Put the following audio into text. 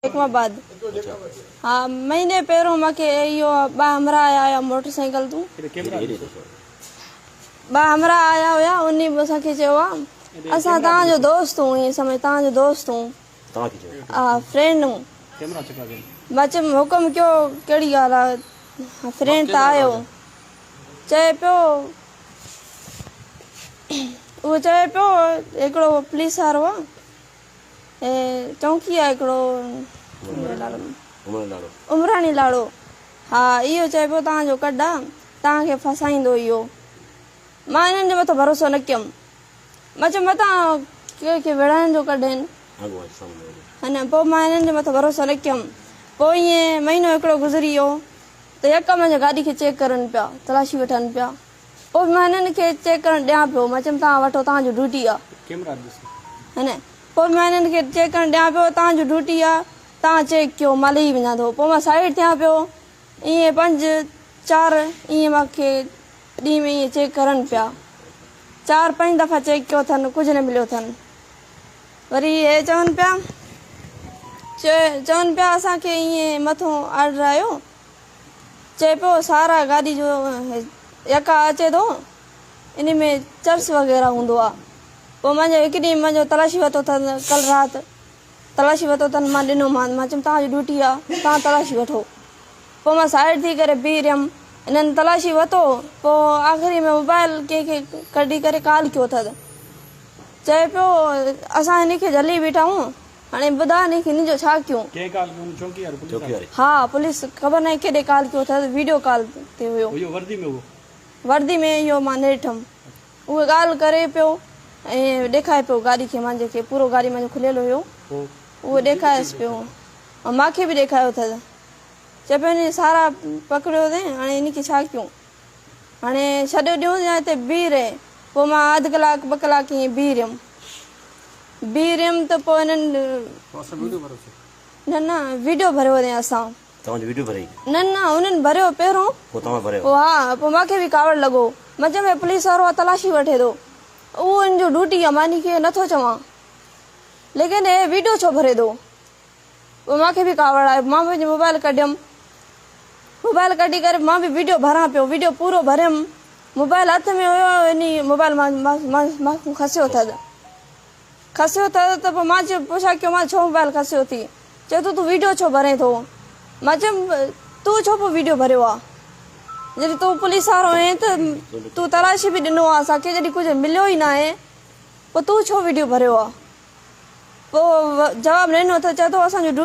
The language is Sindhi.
جيڪب آباد. ها مهيني پهريون مونکي اهو ٻه همراهه آيا هيا موٽر سائيڪل تون ٻه همراهه آيا هيا انهي به اسان کي چيو آ اسان توهان جو دوست هون ائين سمجھ توهان جو دوست هون ها فرينڊ هون مان چيم حڪم ڪيو ڪهڙي ڳالهه آ فرينڊ ته آهيو چئي پيو اهو چئي پيو هڪڙو پوليس وارو آ چونڪي آ هڪڙو عمراڻي لاڙو ها اهو چئي پيو توهان جو ڪڍ آ توهان کي ڦاسائيندو اهو مان انهن جي مٿان ڀروسو نه ڪيم مان چيم متان ڪنهن کي وڙهائڻ جو ڪڍين هن پوء مان انهن جي مٿان ڀروسو نه ڪيم پوء ائين مهينو هڪڙو گذري ويو ته يڪم منهنجي گاڏي کي چيڪ ڪرن پيا تلاشي وٺن پيا پوء مان هنن کي چيڪ ڪرڻ ڏيان پيو، مان چيم توهان وٺو توهان جو ڊيوٽي آ. هن پوء مان هنن کي چيڪ ڪرڻ ڏيان پيو توهان جو ڊيوٽي آ توهان چيڪ ڪيو مان لهي وڃان ٿو پوء مان سائيڊ ٿيان پيو ائين پنج چار ائين مان کي ڏينهن ۾ ائين چيڪ ڪرن پيا چار پنج دفعا چيڪ ڪيو اٿن ڪجهه نه مليو اٿن وري هي چون پيا چون پيا اسان کي ائين مٿو آرڊر آيو چئي پيو سارا گاڏي جو يڪا اچي ٿو انهي ۾ چرس وغيره هوندو آ پوء مان چيو هڪ ڏينهن مان چيو تلاشي ورتو اٿن ڪل رات تلاشي ورتو اٿن مان ڏنو مان مان چيم توهان جي ڊيوٽي آ توهان تلاشي وٺو پوء مان سائيڊ ٿي ڪري بيهي رهيم انهن تلاشي ورتو پوء آخري ۾ موبائل ڪنهن کي ڪڍي ڪري ڪال ڪيو اٿس چئي پيو اسان هن کي جهلي بيٺا آهيون هاڻي ٻڌاء هن کي هن جو ڇا ڪيون؟ ڪنهن ڪال ڪيو هن چونڪي واري پوليس واري؟ ها پوليس خبر ناهي ڪيڏي ڪال ڪيو اٿس ويڊيو ڪال تي هيو. اهو وردي ۾ هو؟ وردي ۾ اهو مان نه ڏٺم. اهو ڳالهه ڪري پيو ۽ ڏيکاري پيو گاڏي کي مانجي کي پورو گاڏي مانجو کليل هيو اهو ڏيکاريس پيو ۽ مانکي به ڏيکاريو اٿس چئي پيو هن جي سارا پڪڙيو اٿئي هاڻي هن کي ڇا ڪيون هاڻي ڇڏي ڏيون يا هتي بيهي رهي پوء مان اڌ ڪلاڪ ٻه ڪلاڪ ائين بيهي رهيم. بيهي رهيم ته پوء هنن نه نه ويڊيو ڀريو اٿئي اسان. توهان جو ويڊيو ڀريائين؟ نه نه هنن ڀريو پهريون. پوء توهان ڀريو؟ پوء ها پوء مان کي به ڪاوڙ لڳو. مان چيم هي پوليس وارو آ تلاشي وٺي ٿو. اهو هن جو ڊيوٽي آ مان هن کي نه ٿو چوان. ليڪن هي ويڊيو ڇو ڀري ٿو. پوء مان کي به ڪاوڙ آئي مان پنهنجو موبائل ڪڍيم. موبائل ڪڍي ڪري مان به ويڊيو ڀران پيو ويڊيو پورو ڀريم موبائل هٿ ۾ هيو انهي موبائل مان مان کان کسيو ٿد کسيو ٿد ته پوء مان چيو پڇا ڪيو مان ڇو موبائل کسيو ٿي چئي ٿو تون ويڊيو ڇو ڀرين ٿو مان چيم تون ڇو پيو ويڊيو ڀريو آ جڏهن تون پوليس وارو آهين ته تون تلاشي به ڏنو آ اسان کي جڏهن ڪجهه مليو ئي ناهي پوء تون ڇو ويڊيو ڀريو آ پوء جواب نه ڏنو ته چئي ٿو اسان جو.